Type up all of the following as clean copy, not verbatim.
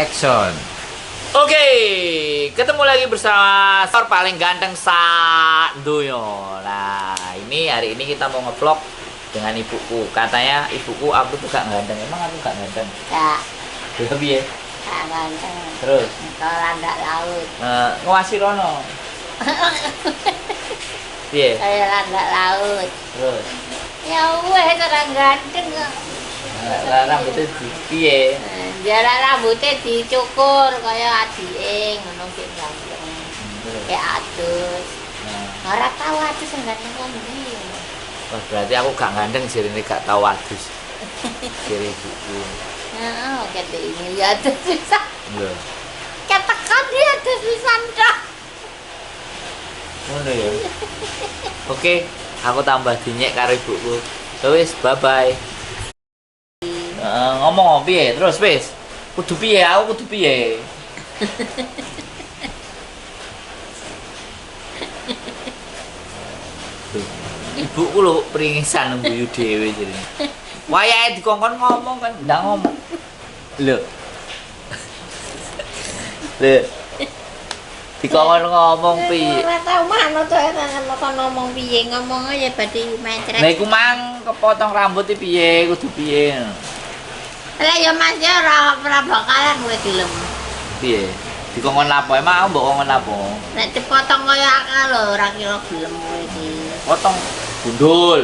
Action. Oke, ketemu lagi bersama Sor paling ganteng sak donya. Nah, ini hari ini kita mau ngevlog dengan ibuku. Katanya ibuku aku tuh gak ganteng. Emang aku gak ganteng? Gak, Lha piye? gak ganteng. Terus Kalau landak laut. Ngewasi rono. Piye? Kayak landak laut. Terus Ya wes ora ganteng kok. lah rambutnya di piye? Jarak rambutnya dicukur kaya adike ngono ki ganteng. Terus. Kayak adus. Nah, Ora tau adus sing ganteng kok ndi. wah, berarti aku gak ganteng sirine gak tau adus. Sire ibuku. Heeh, kete ini ya adus pisan. Lho. Ketekan dia adus pisan tok. Ngono ya. Oke, aku tambah dinyek karo ibuku. Wis, bye bye. Ngomong piye terus wis. Kudu piye aku kudu piye? Tuh, ibuku lho pringisan guyu dhewe jenenge. Wayahe dikongkon ngomong kan ndak ngomong. Lho. Lho. Dikongkon ngomong piye? Ora tau manut to ora ngomong piye, ngomong aja badhe mencret. Lah iku mang kepotong rambut iki piye, kudu piye? Lah ya Mas ya ora bakalan kowe gelem. Piye? Dikongkon lapo? Emang aku mbok kongkon lapo? Nek dipotong kaya aku lho ora kira gelem kowe iki. Potong gundul,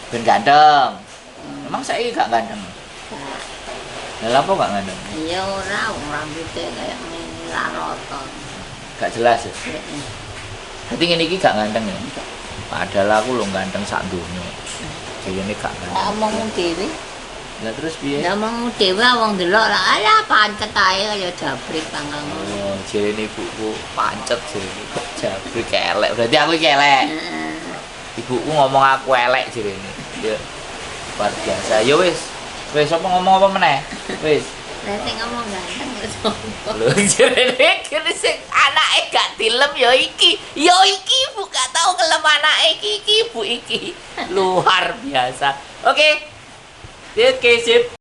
ben ganteng. Emang saiki gak ganteng? Lah lapo gak ganteng? Ya ora wong rambute kaya ngene ra rata. Gak jelas ya. Dadi ngene iki gak ganteng ya. Padahal aku lho ganteng sak donya. Jarene gak Lah ganteng. omong dhewe. Lah terus piye? Lah omong dhewe wong delok lah alah pancet ae kaya jabrik panggang ngono. Oh, jarene ibuku pancet jarene kok jabrik elek. Berarti aku iki elek. Heeh. Ibuku ngomong aku elek jarene. Ya. Luar biasa. Ya wis. Wis apa ngomong apa meneh? Wis. Lah sing ngomong ganteng wis sapa? Lho jarene kene sing anake gak dilem ya iki. Ya iki ibu gak tau kelem anake iki iki ibu iki. Luar biasa. Oke. Oke, sip.